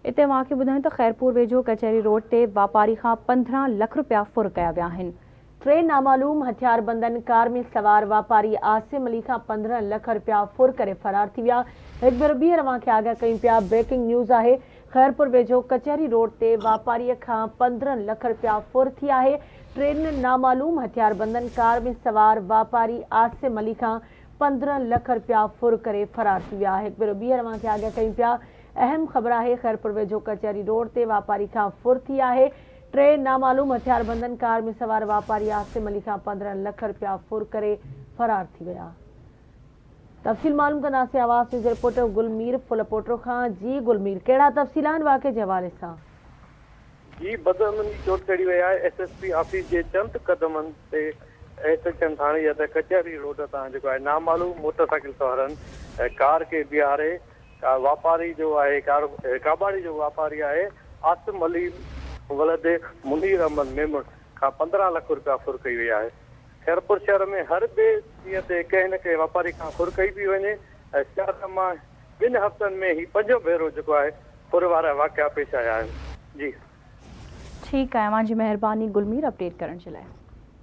اتي اوهان کي ٻڌايون ته خيرپور ويجهو ڪچهري روڊ تي واپاري کان 15 لک رپيا ڦر ڪيا ويا آهن. ٽي نامعلوم هٿياربندن ڪار ۾ سوار واپاري عاصم علي کان 15 لک رپيا ڦر ڪري فرار ٿي ويا. هڪ ڀيرو ٻيهر اوهان کي آگاهه ڪيون پيا بريڪنگ نيوز آهي خيرپور ويجهو ڪچهري روڊ تي واپاري کان 15 لک رپيا ڦر ٿي آهي. ٽن نامعلوم هٿياربندن ڪار ۾ سوار واپاري عاصم علي کان 15 لک رپيا ڦر ڪري فرار ٿي ويا. هڪ ڀيرو ٻيهر اوهان کي آگاهه ڪيون پيا اهم خبر آهي خيرپور ويجهو ڪچهري روڊ تي واپاري کان ڦر ٿي آهي، ٽي نامعلوم هٿياربندن ڪار ۾ سوار واپاري عاصم علي کان 15 لک رپيا ڦر ڪري فرار ٿي ويا. تفصيل معلوم ڪنداسين آواز نيوز رپورٽر گل مير ڦلپوٽو کان جي گل مير ڪهڙا تفصيل آهن واقعي جي حوالي سان. جي بدامني چوٽ چڙهي وئي آهي، ايس ايس پي آفيس جي چند قدمن تي ايس ايڇ ايم ٿاڻي جي ته ڪچهري روڊ تان جيڪو آهي نامعلوم موٽر سائيڪل سوارن ڪار کي بيهاري واپاري جو آهي ڪاٻاڙي جو واپاري آهي عاصم علي ولد منير احمد ميمڻ کان 15 لک رپيا ڦر ڪئي وئي آهي. خيرپور شهر ۾ هر ٻئي ڏينهن تي ڪنهن نه ڪنهن واپاري کان ڦر ڪئي پئي وڃي ۽ شهر مان ٻن هفتن ۾ هي پنجون ڀيرو جيڪو آهي ڦر وارا واقعا پيش آيا آهن. جي. ٺيڪ آهي اوهان جي مهرباني گل مير اپڊيٽ ڪرڻ جي لاء.